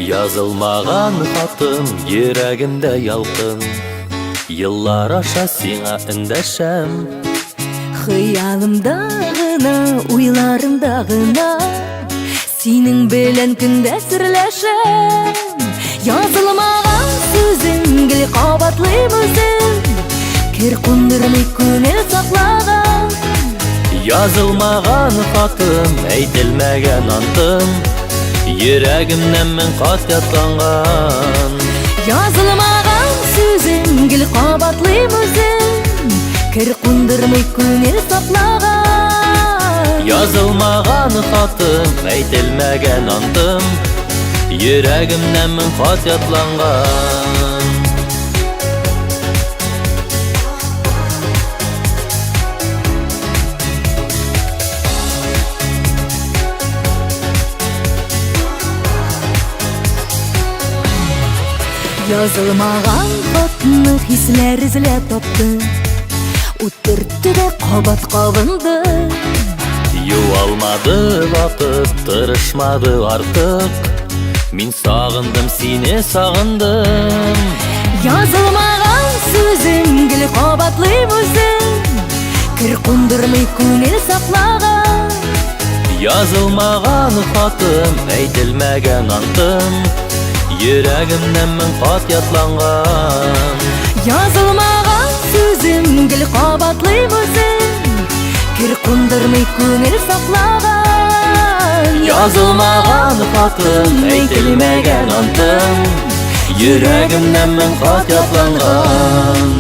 Язылмаган хатым йөрәгемдә ялкын. Еллар аша сиңа эндәшәм. Хыялымда гына, уйларымда гына Синең белән көндә серләшәм. Язылмаган сүзем гел кабатлыйм үзем. Кер кундырмый күңел саклаган. Язылмаган хатым, әйтелмәгән антым, йөрәгемнән мең кат ятланган. Язылмаган сүзем гел кабатлыйм үзем. Кер кундырмый күңел саклаган. Язылмаган хатым, әйтелмәгән антым, йөрәгемнән мең кат ятланган. Язылмаган хатны хисләр эзләп тапты. Ут төртте дә кабат кабынды. Юалмады вакыт, тырышмады артык. Мин сагындым сине, сагындым. Язылмаган сүзем гел кабатлыйм үзем. Кер кундырмый күңел саклаган. Язылмаган хатым, әйтелмәгән антым, йөрәгемнән мең кат ятланган. Язылмаган сүзем гел кабатлыйм үзем. Кер кундырмый күңел саклаган. Язылмаган хатым, әйтелмәгән антым, йөрәгемнән мең кат ятланган.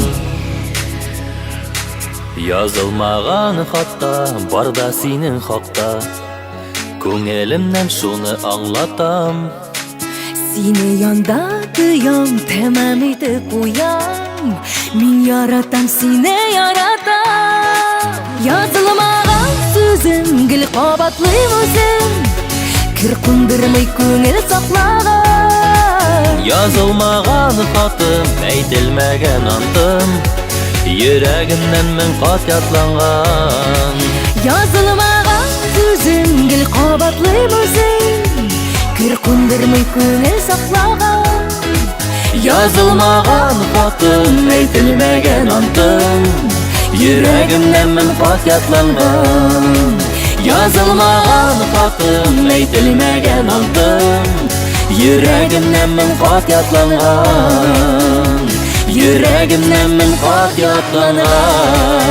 Язылмаган хатта бар да синең хакта, күңелемнән шуны аңлатам. Сине янда тоям, тәмам итеп куям. Мин яратам сине, яратам. Язылмаган сүзем гел кабатлыйм үзем. Кер кундырмый күңел саклаган. Язылмаган хатым, әйтелмәгән антым, йөрәгемнән мең кат ятланган. Язылмаган сүзем гел кабатлыйм үзем. Кер кундырмый күңел саклаган. Язылмаган хатым, әйтелмәгән антым, йөрәгемнән мең кат ятланган. Язылмаган хатым, әйтелмәгән антым, йөрәгемнән мең кат ятланган. Йөрәгемнән мең кат ятланган.